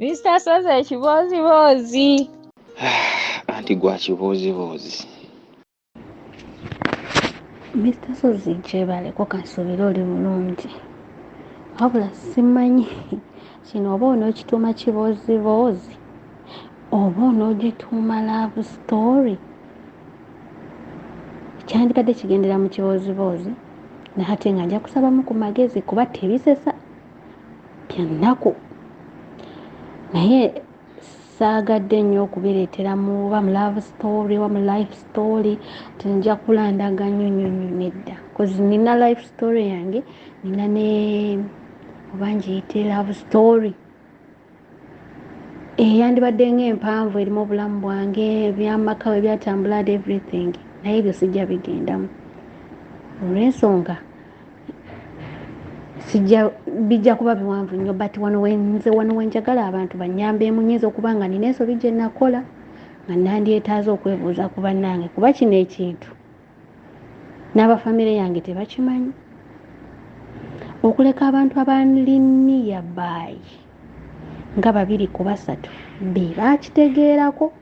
Mr. Sozi ekibooziboozi. Anti gwa kibooziboozi. Mr. Sozi gyebaleko kansuubire oli bulungi wabula simanyi kino oba onookituuma kibooziboozi oba onoogituuma love story kyandibadde kigendera mu kibooziboozi naye ate nga nja kusabamu ku magezi kuba tebisesa bya nnaku naye saagadde nnyo okubireetera mu oba mu love story oba mu life story nti nja kulandaga nnyo nnyo nnyo nedda cause nina life story yange nina ne oba ngiyite love story eyandibadde ng'empanvu erimu obulamu bwange ebyamaka we byatambula and everything naye ebyo sijja bigendamu olw'ensonga sijja bijja kuba biwanvu nnyo but wano wenze wano wenjagala abantu banyambeemu nyinza okuba nga nina ensobi gye nakola nga nandyetaaze okwebuuza ku bannange kuba kino ekintu n'abafamire yange tebakimanyi okuleka abantu abali nearby nga babiri ku basatu be bakitegeerako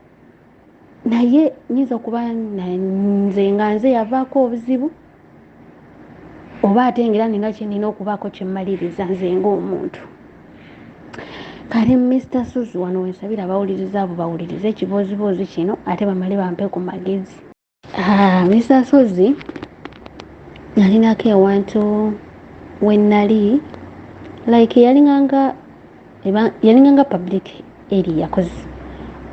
naye nyinza okuba nze nga nze yavaako obuzibu oba ate ngera nina kyenina okubaako kyemmaliriza nze ng'omuntu kale Mr. Suzi wano wensabira abawuliriza abo bawulirize ekibooziboozi kino ate bamale bampe ku magezi. Ah, Mr. Sozi nalinako ewantu we nali like yalinganga yalinganga public area cause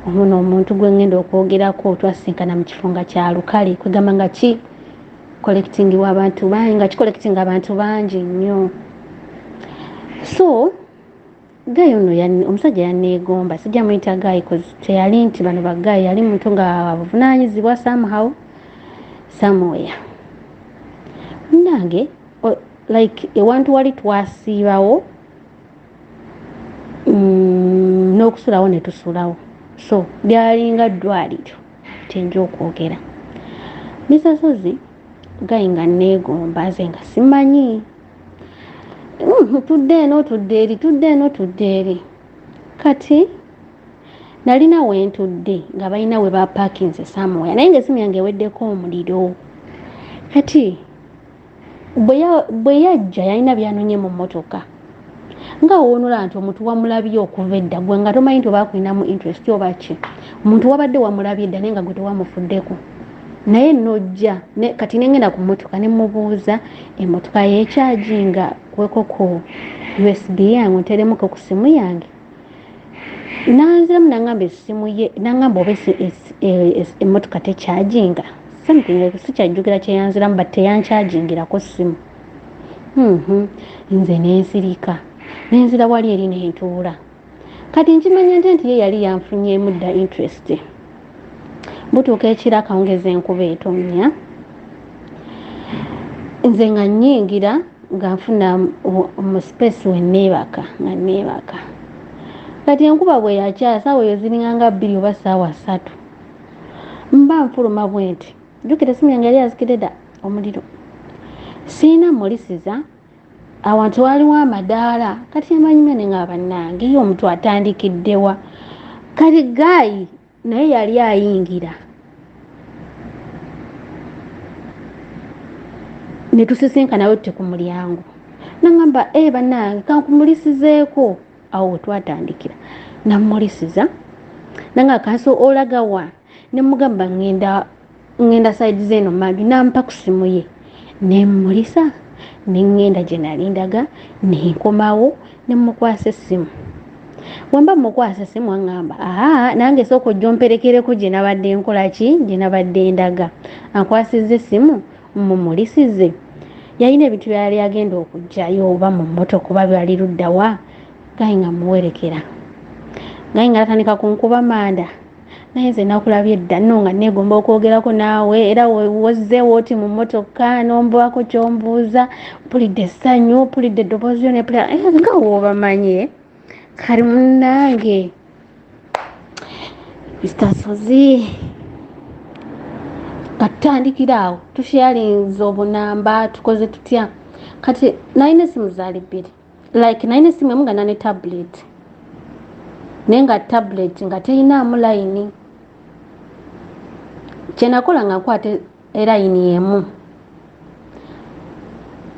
omuno omuntu gwe ngenda okwogerako twasisinkana mu kifo nga kya lukale kwegamba nga ki collectingibwa abantu bangi nga kicollecting abantu bangi nnyo so Guy ono omusajja yanneegomba sijja muyita guy cause teyali nti bano ba guy yali muntu nga abuvunaanyizibwa somehow somewhere munange like ewantu wali twasiibawo n'okusulawo ne tusulawo so lyalinga ddwaliro kyenja okwogera Mr. Sozi guy nga neegomba nze nga simanyi tudde eno tudde eri tudde eno tudde eri kati nalina wentudde nga balina we bapakinze somewhere naye nga esimu yange eweddeko omuliro kati bwe yajja yalina byanonye mu mmotoka nga woonolaba nti omuntu wamulabye okuva edda gwe nga tomanyi nti oba akulinamu interest oba ki omuntu wabadde wamulabye edda naye nga gwe tewamufuddeko naye nojja kati nengenda ku mmotoka ne mubuuza emmotoka yekyajinga kuweko ku usb yange nteremuko ku simu yange nanziramu nangamba essimu ye nangamba oba emmotoka tekyajinga something like sikyajjukira kyeyanziramu but teyankyajingirako ssimu nze nensirika nenzira wali eri nentuula kati nkimanya nte nti ye yali yanfunyemu dda interest butuuka ekiro akawungeza enkuba etonnya nze nga nnyingira nga nfuna mu space we neebaka nga neebaka kati enkuba bwe yakya saawa eyo ziringa nga bbiri oba saawa ssatu mba nfuluma bwe nti jjukira esimu yange yali yazikidde dda omuliro siina mulisiza awantu waliwo amadaala kati amanyumya ne nga bannange ye omuntu atandikiddewa kati gaayi naye yali ayingira ne tusisinkana wetuti ku mulyango nangamba e bannange kankumulisizeeko awo wetwatandikira namulisiza nanga kanso olagawa ne mugamba ngenda ngenda side zeno manju nampa ku simu ye nemulisa nengenda gye nali ndaga nenkomawo nemukwasa essimu wemba mukwasa essimu aŋŋamba aa nange sooka ojja omperekereko gye nabadde nkola ki gye nabadde ndaga ankwasizza essimu mumulisize yalina ebintu byali agenda okugjayo oba mu mmotoka oba byali luddawa gaye nga muwerekera gaye nga atandika kunkuba manda naye nze nakulabye dda nno nga neegomba okwogerako naawe era wozzeewo oti mu mmotoka n'ombuwako ky'ombuuza mpulidde essanyu mpulidde eddoboozi lyo nepulira eh, nga woobamanyi kali munnange Mr. Sozi katutandikira awo tusharinze obunamba tukoze tutya kati nalina esimu zaali bbiri like nalina esimu emu nga nane tablet. Naye nga tablet nga terinaamu layini. Kyenakola nga nkwata erayini emu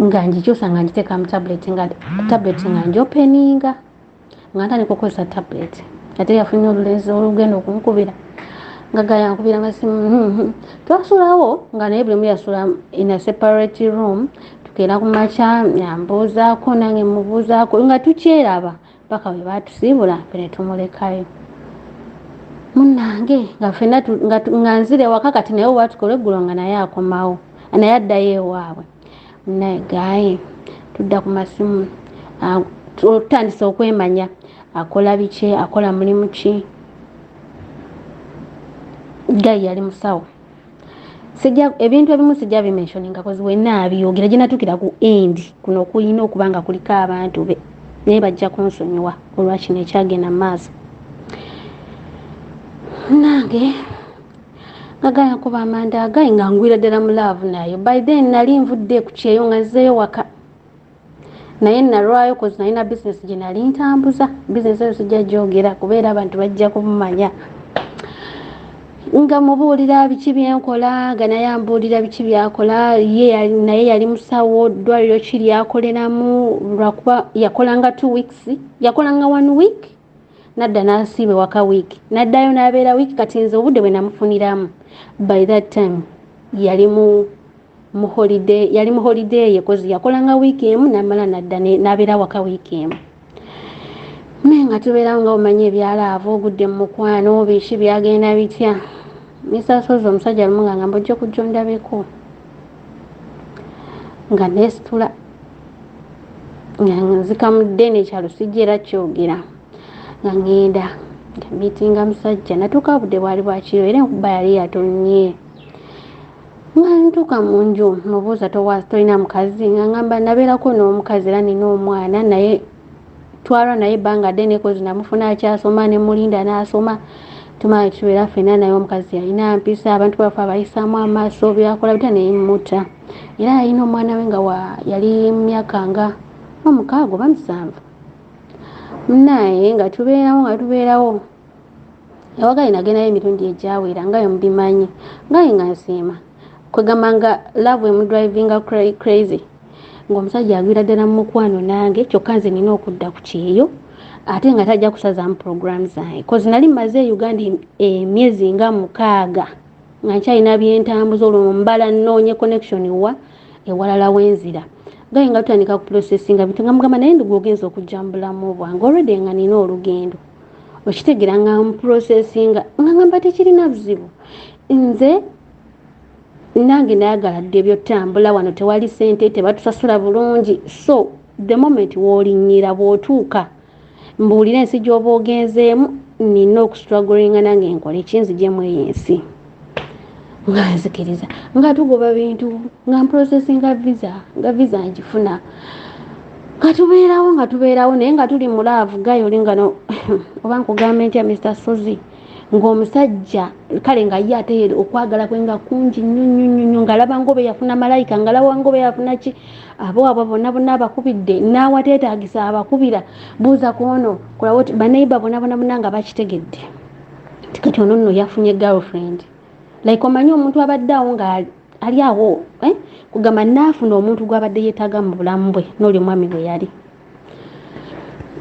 nga ngikyusa nga ngiteeka mu tablet, nga tablet nga ngiopeninga, nga ntandika okukozesa tablet. Ate yafunye olulenzi olugenda okunkubira, nga gayankubira nga simu. Twasulawo nga naye buli omu yasula in a separate room. Tukeera ku makya, yambuuzaako nange mubuuzaako, nga tukyeraba paka bwe batusiibula, ffe ne tumulekayo. Munnange, nga ffenna nga nzira ewaka kati, naye obwatukola eggulo nga naye akomawo, naye addayo ewaabwe. Naye gaye tudda ku masimu, tutandise okwemanya akola biki, akola mulimu ki. Guy yali musawo. Sijja ebintu ebimu sijja bimentioninga cause wenna abyogera gyenatuukira ku end kuno kulina okuba nga kuliko abantu be, naye bajja kunsonyiwa olwakino ekyagenda mu maaso. Nange nga guy nkuba amanda, guy nga ngwira ddala mu love naye. By then nali nvudde ku kyeyo nga nzizeeyo waka, naye nalwayo cause nalina bizinesi gye nali ntambuza. Bizinesi eyo sijja gyogera kubeera abantu bajja kumumanya. Nga mubuulira biki byenkola, nga naye ambuulira biki byakola. Ye naye yali musawo, ddwaliro ki lyakoleramu, lwakuba yakolanga 2 weeks, yakolanga one week nadda n'asiiba waka week, n'addayo n'abeera week. Kati nze obudde bwe namufuniramu, by that time yali mu holiday, yali mu holiday ye, cause yakolanga wiiki emu n'amala nadda n'abeera waka wiiki emu. Naye nga tubeerawo nga omanyi ebya love, ogudde mu mukwano, biki byagenda bitya. Misasozi omusajja lumu nga ngamba ojja kujja ondabeko, nga neesitula nga nzika mu ddene ekyalo, sijja era kyogera, nga ŋŋenda nga miitinga musajja. Natuuka budde bwali bwakiro era enkuba yali yatonnye. Nga ntuuka mu nju, mubuuza, "Tolina mukazi?" Nga ngamba, "Nabeerako n'omukazi era nina omwana naye twalwa naye ebbanga ddene, cause namufuna akyasoma ne mulinda n'asoma, tumala tubeera ffenna. Naye omukazi yalina mpisa, abantu baffe abayisaamu amaaso, byakola bitya naye muta." Era yalina omwana we nga yali mu myaka nga 6 oba 7. Naye nga tubeerawo, nga tubeerawo ewagayi, nagendayo emirundi egyawera nga mubimanyi, ngaye nga nsiima kwegamba nga love emudrivinga crazy, ng'omusajja agwira ddala mu mukwano nange. Kyokka nze nina okudda ku kyeyo ate nga tajja kusazaamu program zange, cause nali mmaze e Uganda emyezi nga 6 nga nkyalina byentambuza. Olwo mbala nnoonye connection wa ewalala wenzira gaye nga tutandika ku processinga bintu, nga mugamba, "Naye ndigwe ogenza okujja mu bulamu bwange already nga nina olugendo." Okitegeera? Nga mprocessinga, nga ngamba tekirina buzibu, nze nange nayagala dde ebyotambula, wano tewali sente, tebatusasula bulungi. So the moment w'olinnyira bw'otuuka mbuulire ensi gy'oba ogenzeemu, nina okustrugglinga nange nkole ekinzijemu eyo ensi. Nga nzikiriza, nga tugoba bintu, nga mprocessinga visa, nga visa ngifuna, nga tubeerawo, nga tubeerawo, naye nga tuli mu love. Guy oli nga no oba nkugambe ntya, Mr Sozi, ng'omusajja kale nga ye ate okwagala kwe nga kungi nnyo nnyo nnyo nnyo, ng'alaba ngobe yafuna malayika, ng'alaba ngobe yafuna ki, abo abo bonna bonna abakubidde n'awateetaagisa abakubira, buuza ku ono, kolawo baneiba bonna bonna bonna nga bakitegedde nti kati ono nno yafunye girlfriend. Like omanyi omuntu abadde awo nga ali awo, eh? Kugamba naafuna omuntu gw'abadde yeetaaga mu bulamu bwe, n'oli omwami bwe yali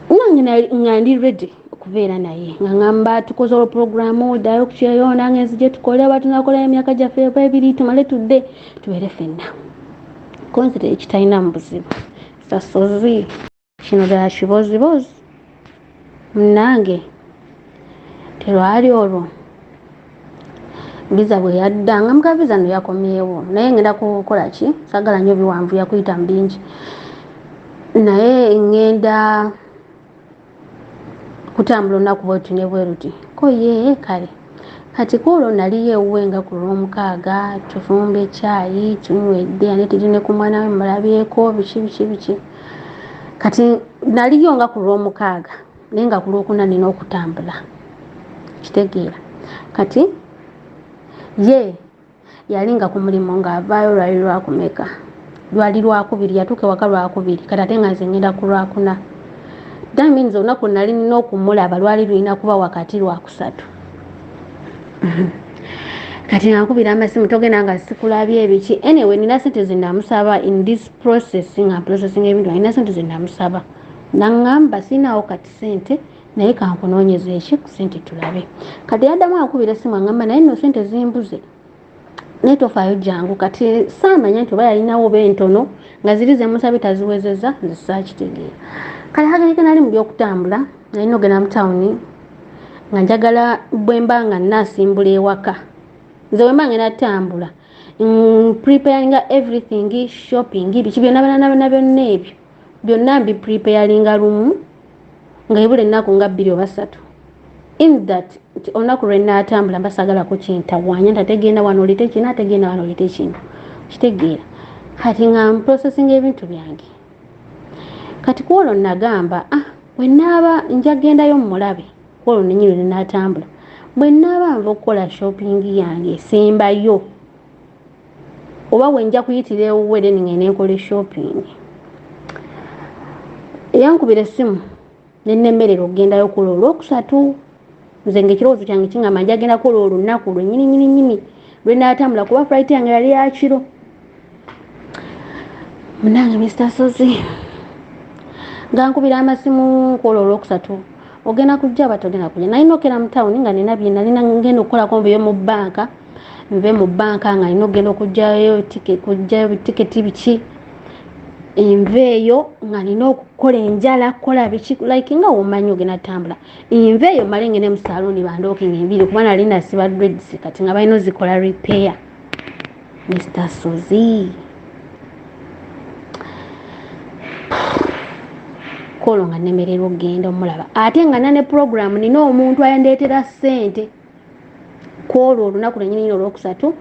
nange nga ndi ready okubeera naye, nga ŋŋamba tukoze olwo puroguramu, ddayo kukyeyo nange nzije tukole oba tunakolayo emyaka gyaffe oba 2, tumale tudde tubeere ffenna konzire ekitalina mu buzibu. Sasozi kino ddala kibozibozi munange. Terwali olwo visa bwe yadda, nga muka visa no yakomyewo, naye ngenda kukola ki, sagala nnyo biwanvu yakuyita mu bingi, naye ŋŋenda kutambula olunaku bwetu ne bwe luti. Ko ye kale. Kati ku olwo naliyo ewuwe nga ku Lwomukaaga, tufumba ekyayi, tunywedde ate tuli ne ku mwana we mulabyeko biki biki biki. Kati naliyo nga ku Lwomukaaga, naye nga ku Lwokuna nina okutambula, kitegeera? Kati ye yali nga ku mulimu ng'avaayo lwali lwakumeka? Lwali Lwakubiri. Yatuuka ewaka Lwakubiri, kati ate nga nze ngenda ku Lwakuna. That means olunaku nali nina okumulaba lwali lulina kuba wakati lwakusatu. Kati nga nkubira amasimu, togenda nga sikulabye ebiki. Anyway, nina sente zenamusaba in this process, nga processing ebintu, nina sente zenamusaba, naŋŋamba siinaawo kati sente, naye kankunoonyeza eki ku sente tulabe. Kati yaddamu ankubira esimu, aŋŋamba naye nno sente zimbuze, naye tofaayo, jangu. Kati saamanya nti oba yalinawo oba entono nga ziri zemusabye taziwezeza, nze saakitegeera. Kale hagereke nali mu byokutambula, nalina ogenda mu tawuni nga njagala bwe mba nga nnaasimbula ewaka. Nze bwe mba ngenda tambula, preparinga everything, shopping, biki byonna byonna byonna byonna, ebyo byonna mbi preparinga lumu nga ebula ennaku nga 2 oba 3, in that nti olunaku lwe nnaatambula mba saagalako kintawaanya nti ategenda wano olite kino, ategenda wano olite kino, kitegeera. Kati nga mprocessing ebintu byange, kati kwolwo nagamba, ah, bwe naaba njagendayo mulabe kwolwo nenyini lwe naatambula, bwe naaba nva okukola shopping yange esembayo, oba bwe nja kuyitira ewuwe, then ngende nkola shopping. Yankubira essimu nenemerera okugendayo kulo olwokusatu. Nze nga ekirowoozo kyange kiŋŋamba njagenda kukola olunaku lwe nyini nyini nyini lwe naatambula, kuba flight yange yali yakiro. Munange Mr Sozi nga nkubira amasimu nkola olwokusatu, ogenda kujja aba togenda kujja? Nalina okera mu tawuni nga nina bye nalina ngenda okukolako, nveyo mu banka, nve mu banka nga nina okugenda okugjayo kugjayo tiketi biki, nveeyo nga nina okukola enjala, kukola biki, like nga womanyi ogenda tambula. Nveeyo male ngende mu saluuni bandookinga enviiri, kuba nali nasiba dreads, kati nga balina ozikola repair. Mr Sozi kolo nga nemererwa okugenda omulaba, ate nga nane program, nina omuntu ayandeetera ssente kwolwo olunaku lwenyininyini olwokusatu,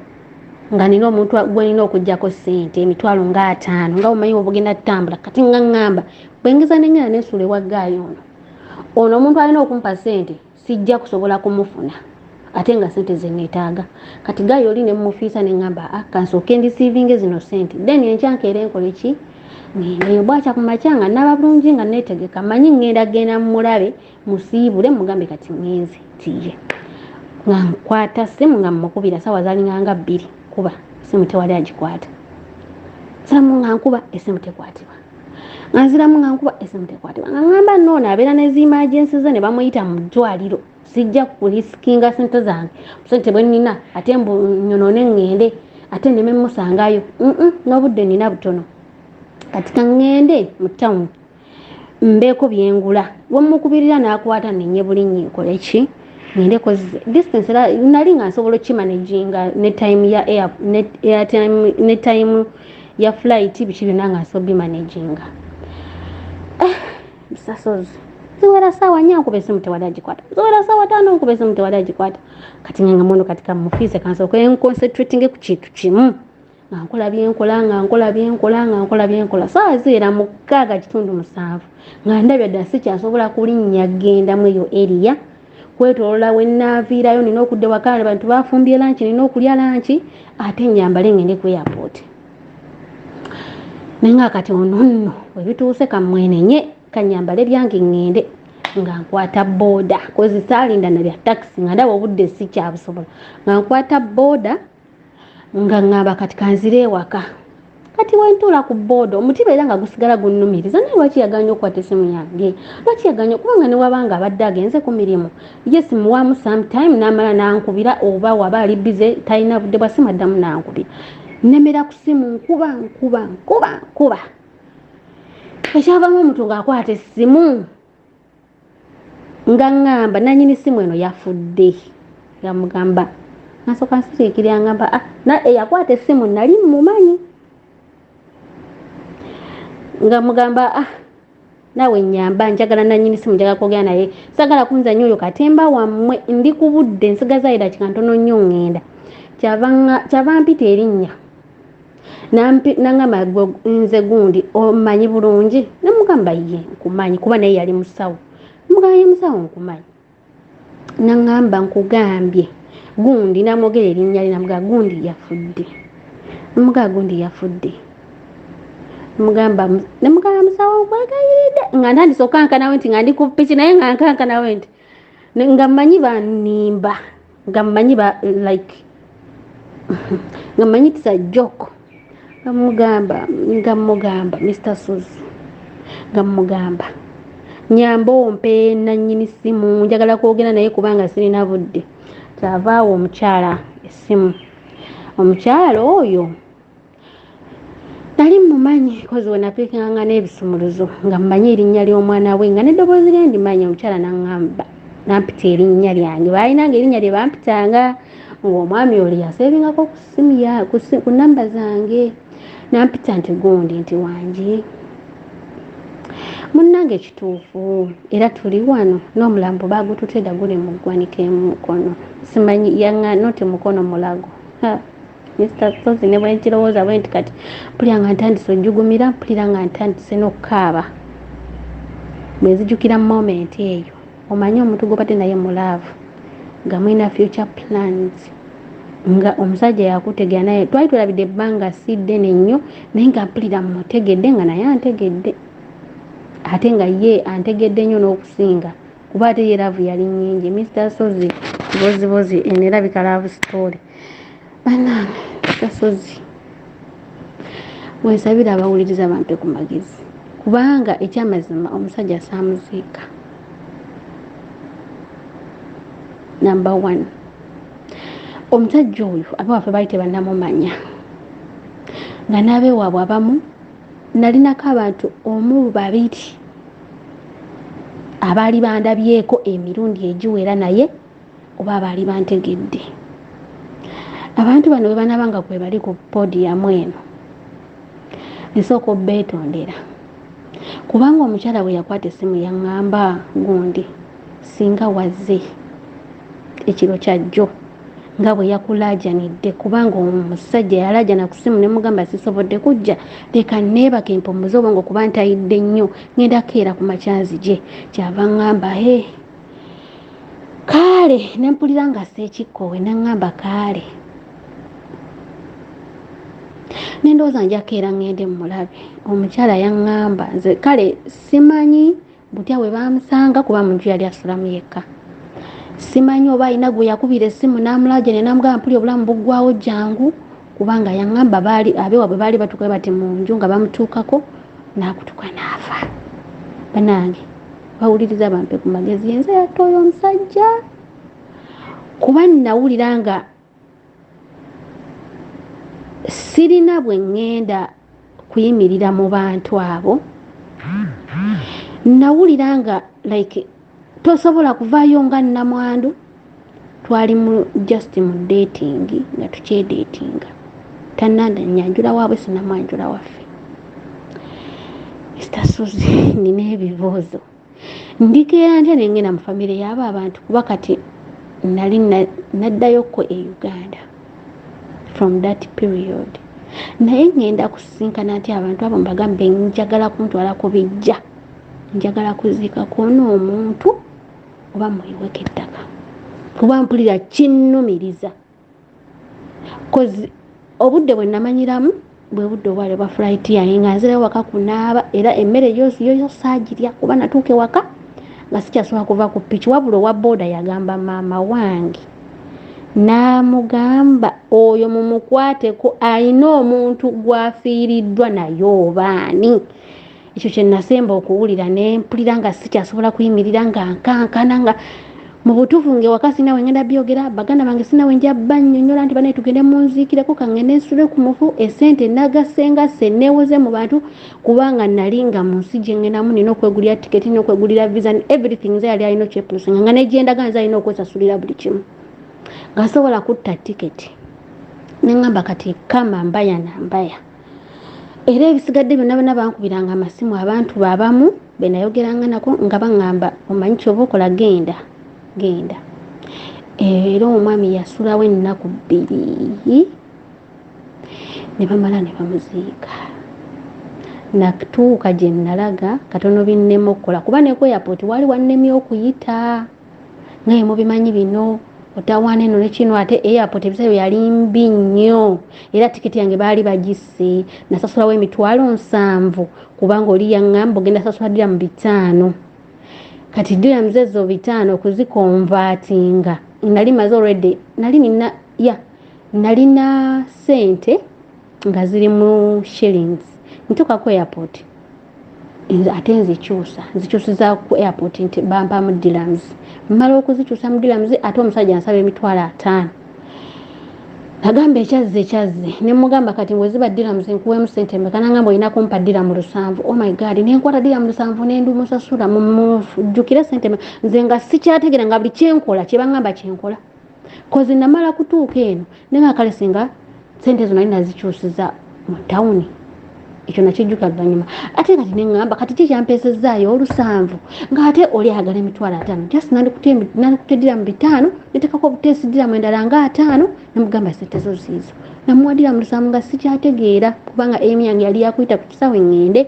nga nina omuntu gwe nina okugjako ssente 50,000, nga omanyi obugenda tutambula. Kati nga ŋŋamba bwengeza nengenda nensuula ewa guy ono, ono omuntu alina okumpa ssente sijja kusobola kumufuna, ate nga sente zeneetaaga. Kati guy oli nemufiisa, neŋŋamba, ah, kansooke ndisiivinge zino sente, then enkya nkeera enkole ki, ngendeyo. Bwakya ku makya nga naba bulungi, nga neetegeka, manyi ŋŋenda genda mulabe, musiibule, mugambe kati ŋŋenze tiye. Nga nkwata simu nga mukubira, sawa zalinga nga 2, kuba simu tewali agikwata. Nziramu nga nkuba, esimu tekwatibwa. Nga nziramu nga nkuba, esimu tekwatibwa. Nga ŋŋamba noono abeera ne zi emergency ze ne bamuyita mu ddwaliro, sijja kulisikinga sente zange, sente bwe nnina, ate mbu nyonoone ŋŋende ate neme musangayo. N'obudde nina butono, kati kaŋŋende mu tawuni mbeeko byengula, wemukubirira n'akwata nenye bulinnya nkole ki, ngende distance era nali nga nsobola okimanaginga ne time ya air, ne airtime, ne time ya flight, biki byonna nga nsobola bimanaginga. Eh, musasozi ziwera saawa 4 nkuba esimu tewali agikwata, ziwera saawa 5 nkuba esimu tewali agikwata. Kati nga muno kati kamufiise, kansooke nconcentratinge ku kintu kimu, nga nkola byenkola, nga nkola byenkola, nga nkola byenkola. Saawa ziwera 6:45, nga ndabya ddala sikyasobola kulinnya ggendamu eyo area kwetolola. Wenaaviirayo nina okudda waka, abantu bafumbye lunch, nina okulya lunch, ate nyambale ngende ku airport. Naye nga kati ono nno webituuse, kamwenenye, kanyambale byange ŋŋende. Nga nkwata booda, kozi saalinda na bya takisi, nga ndaba obudde sikyabusobola, nga nkwata booda, nga ŋŋamba kati kanzire ewaka. Kati wentuula ku booda, omutima era nga gusigala gunnumiriza, naye lwaki yaganye okukwata esimu yange? Lwaki yaganye? Kubanga newabanga abadde agenze ku mirimu, yes, muwamu sometime n'amala nankubira, oba waba ali busy talina budde bwa simu, addamu nankubira. Nemera ku simu, nkuba, nkuba, nkuba, nkuba, ekyavamu omuntu ng'akwata essimu nga ŋŋamba nanyini simu eno yafudde. Yamugamba nasooka nsiriikirira, ngamba, ah, eyakwata essimu nali mumanyi, nga mugamba, ah, naawe nyamba, njagala nanyini simu, njagala kwogera naye, sagala kunzanya oyo katemba wammwe, ndi ku budde, nsigaza edakika ntono nnyo ŋŋenda. Kyava mpita erinnya, nangamba, nze gundi, omanyi bulungi? Nemugamba, ye nkumanyi, kuba naye yali musawo. Mugamba, ye musawo, nkumanyi. Naŋŋamba, nkugambye gundi, namwogera erinnya lye, namugamba gundi yafudde, namugamba gundi yafudde. Mugamba nemugamba, musawo, nkwegayiridde, nga ntandise okukankanawe nti nga ndi ku piki, naye nga nkankanawe nti nga mmanyi banimba, nga mmanyi ba like nga mmanyi it's a joke. Nga mugamba Mr Sozi, nga mugamba nyamba ompe nannyini ssimu, njagala kwogera naye kubanga sirina budde. Kyava awo omukyala essimu. Omukyala oyo nali mumanyi, 'cause we napiikanga n'ebisumuluzo, nga mmanyi erinnya ly'omwana we, nga n'eddoboozi lye ndimanyi. Omukyala naŋŋamba, nampita erinnya lyange, baalinanga erinnya lye bampitanga, ng'omwami oli yaseebingako ku ssimu ya ku namba zange. Nampita nti gundi, nti wangi munnange, kituufu era tuli wano n'omulambo baagututedda, guli mu ggwanika emukono, simanyi yaŋŋa noti mukono mulago. Mr Sozi, ne bwe nkirowooza bwe nti kati mpulira nga ntandise ojjugumira, mpulira nga ntandise n'okukaaba bwe nzijukira moment eyo. Omanyi omuntu gw'obadde naye mu love, nga mulina future plans, nga omusajja yakutegera, naye twali twelabidde ebbanga si ddene nnyo, naye nga mpulira mutegedde, nga naye antegedde, ate nga ye antegedde nnyo n'okusinga, kuba ate ye love yali nnyingi. Mr Sozi, bozibozi eno erabika love story. Bannange, Mr Sozi, wensabira abawuliriza bampe ku magezi, kubanga ekyamazima omusajja saamuziika. Number one, omusajja oyo abawaffe baali tebannamumanya, nga n'abeewaabwe abamu nalinako abantu omu babiri abaali bandabyeko emirundi egiwera, naye oba abaali bantegedde. Abantu bano bwe banaaba nga kwe bali ku podium eno, nsooka obbeetondera, kubanga omukyala bwe yakwata essimu yaŋŋamba, gundi, singa wazze ekiro kyajjo nga bwe yakulaajanidde, kubanga omusajja yalaajana ku ssimu, ne mugamba sisobodde kujja, leka neebake mpummuze obwongo kuba ntayidde nnyo, ŋŋenda keera ku makya nzije. Kyava ŋŋamba, he kaale, ne mpulira nga seekikkowe, naŋŋamba kaale, nendowooza njakeera ŋŋende mulabe. Omukyala yaŋŋamba nze kale simanyi butya bwe bamusanga, kuba mu nju yali asulamu yekka, simanyi oba alina gwe yakubira essimu n'amulaajana n'amugamba mpuli obulamu buggwawo jangu, kubanga yaŋŋamba baali abeewabwe baali batuukayo bati mu nju nga bamutuukako n'akutuka n'afa. Bannange, bawuliriza bampe ku magezi, yenze yatta oyo omusajja, kuba nawulira nga sirina bwe ŋŋenda kuyimirira mu bantu abo. Nawulira nga like tosobola kuvaayo nga nnamwandu. Twali mu just mu dating, nga tukyedatinga, tannanda nyanjula waabwe, sinamwanjula waffe. Mr Sozi, nina ebibuuzo. Ndikeera ntya nengenda mu famire yaabo abantu? Kuba kati nali naddayokko e Uganda from that period, naye ŋŋenda kusisinkana nti abantu abo mbagambe njagala kuntwala ku bijja, njagala kuziikako n'omuntu oba muyiweko ettaka, kuba mpulira kinnumiriza, 'cause obudde bwe namanyiramu bwe budde obwali obwa flight yange, nga nzirayo waka kunaaba, era emmere yoyo saagirya, kuba natuuka ewaka nga sikyasobola kuva ku piki. Wabula owa booda yagamba maama wange, n'amugamba oyo mumukwateko, alina omuntu gw'afiiriddwa naye obaani. Ekyo kye nasemba okuwulira, ne mpulira nga sikyasobola kuyimirira, nga nkankana, nga mu butuufu ngaewaka sina we ngenda byogera, baganda bange sina we nja bannyonnyola nti banaye tugende munziikireko, kaŋŋende nsule ku mufu, esente nagasengasse neewoze mu bantu, kubanga nali nga mu nsi gye ŋŋendamu nina okwegulira tiketi, nina okwegulira visa, everything. Nze yali alina okyepulusinga, nga negyendaga nze alina okwesasulira buli kimu, nga sobola kutta tiketi. Neŋŋamba kati kama mbaya nambaya, era ebisigadde byonna byonna bankubiranga amasimu abantu babamu be nayogeranga nako, nga baŋŋamba omanyi kyoba okola, genda genda. Era omwami yasulawo ennaku 2 ne bamala ne bamuziika. Natuuka gye nalaga katono binnema okukola, kuba ne ku airport waali wannemye okuyita, nga ye mubimanyi bino. Otawaana eno nekino, ate airport ebiseera yali mbi nnyo, era tiketi yange baali bagisse. Nasasulawo 700,000 kubanga oli yaŋŋamba ogenda sasula diramu 500. Kati dirhams ezo 500 okuziconvertinga, nali maze already, nali nina ya nalina sente nga ziri mu shillings. Ntuuka ku airport, ate nzikyusa, nzikyusiza ku airport nti bampamu dirhams. Mmala okuzikyusa mu dirhams, ate omusajja ansaba 50,000. Nagamba ekyazze ekyazze, nemugamba kati bwe ziba dirhams nkuwemu sente mmeka? Nangamba olina kumpa diramu 7. Oh my God, nenkwata diramu 7 nendumusasula. Mujjukire sente nze nga sikyategeera, nga buli kyenkola kyebaŋŋamba kyenkola, 'cause namala kutuuka eno nenga kale singa sente ezo nali nazikyusiza mu tawuni. Ekyo nakijjuka luvannyuma. Ate kati neŋŋamba kati ki kyampeesezaayo olusanvu ng'ate oli ayagala 50,000? Just nandikute diramu 5, netekako obuteesi diramu endala nga 50, nemugamba sente zo ziizo. Namuwa diramu 7 nga sikyategeera, kubanga aim yange yali yakuyita ku kisawe ŋŋende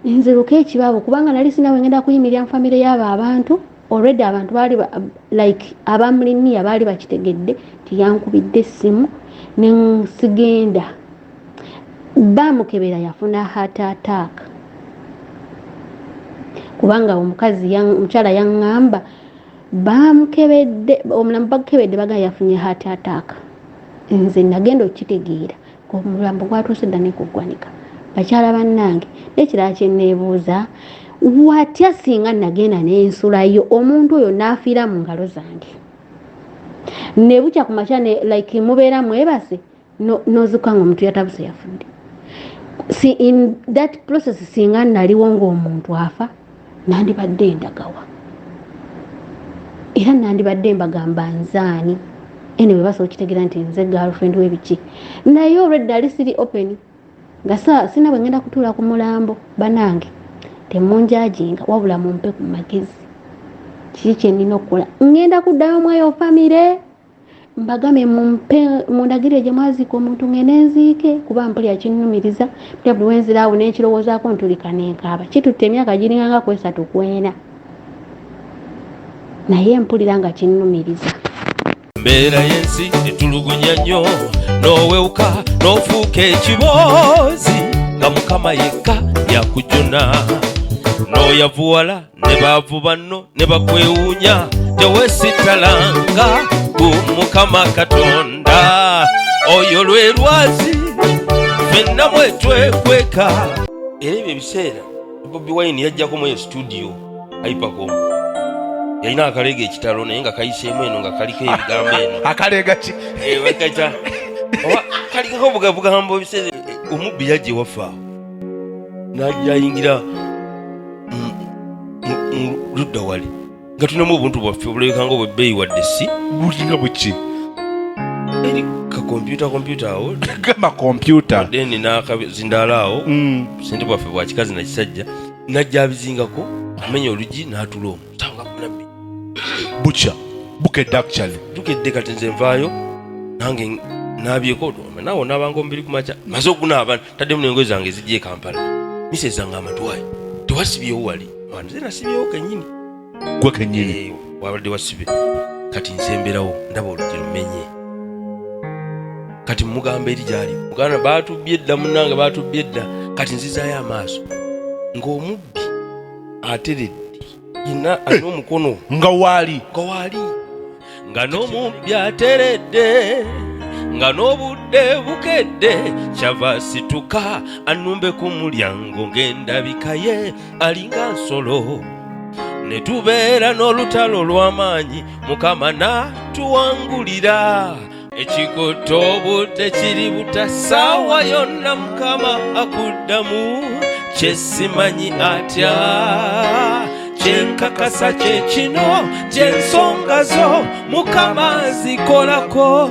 nziruke ekibaabo, kubanga nali sinawe ngenda kuyimirira mu famire y'abo abantu. Already abantu baali like abamuliniya baali bakitegedde nti yankubidde essimu nesigenda. Bamukebera, yafuna heart attack, kubanga omukazi omukyala yaŋŋamba bamukebedde, omulamu bakebedde, baga yafunye heart attack. Nze nagenda okukitegeera omulambo gwatuuse dda nekuggwanika. Bakyala bannange, nekirala kyeneebuuza, watya singa nagenda nensulayo omuntu oyo n'afiira mu ngalo zange, nebukya ku makya ne like mubeera mwebase, nozuka nga omuntu yatabuse, yafudde? Si in that process singa naliwo ng'omuntu afa, nandibadde ndagawa? Era nandibadde mbagamba nzaani? Anyway, basobola okitegeera nti nze girlfriend w'ebiki, naye already nali siri open nga sina bwe ngenda kutuula ku mulambo. Banange, temunjudginga, wabula mumpe ku magezi. Kiki kyenina okukola? Ngenda kuddayo mweyo famire mbagambe mumpe mundagire gye mwaziika omuntu ngende nziike, kuba mpulira kinnumiriza. Mpulira buli wenziraawo nenkirowoozaako ntulika nenkaaba. Kitutte emyaka giringa nga 34 4, naye mpulira nga kinnumiriza. Embeera y'ensi etulugunya nnyo, n'owewuka n'ofuuka ekiboozi, nga Mukama yekka yakujuna. N'oyavuwala ne baavu banno ne bakwewuunya. Teweesittalanga ku Mukama Katonda, oyo lwe lwazi ffenna mwe twekweka. Era ebyo ebiseera Bobi Wine yajjako mu eyo studio Hypercom, yalina akaleega ekitalo, naye nga kayiseemu eno nga kaliko ebigambo eno. Akaleega ki? Eh, bakaita oba kalikako bugambo. Ebiseera omubbi yajja ewaffe awo, najja ayingira mu ludda wali nga tulinamu obuntu bwaffe obulabika nga obwebbeeyi, wadde si Bulinga buki? Eri kakompyuta, kompyuta awo. Gamba kompyuta. Then n'akazindaalo awo. Sente bwaffe bwa kikazi na kisajja. Najja abizingako, amenya oluggi n'atula omwo sanga nabbi. Bukya, bukedde actually. Tukedde. Kati nze nvaayo nange nabyeko naawe onaabanga omubiri ku makya, maze okunaaba, taddemu n'engoye zange ezijja e Kampala. Misezi zange amatwayi tewasibyewo wali. Nze nasibyewo kenyini. Gwe kenyini? Eh, wabadde wasibe. Kati nsemberawo, ndaba oluggi lumenye. Kati mugamba eri gyali muganda, batubye edda munange, batubye edda. Kati nzizaayo amaaso ng'omubbi ateredde yenna, alina omukono. Nga waali? Nga waali, nga n'omubbi ateredde, nga n'obudde bukedde. Kyava situka anumbe ku mulyango, ng'endabika ye alinga nsolo. Ne tubeera n'olutalo lw'amaanyi, Mukama n'atuwangulira. Ekikutta obudde kiri buta, ssaawa yonna Mukama akuddamu. Kyesimanyi atya, kyenkakasa kye kino, kyensonga zo Mukama zikolako.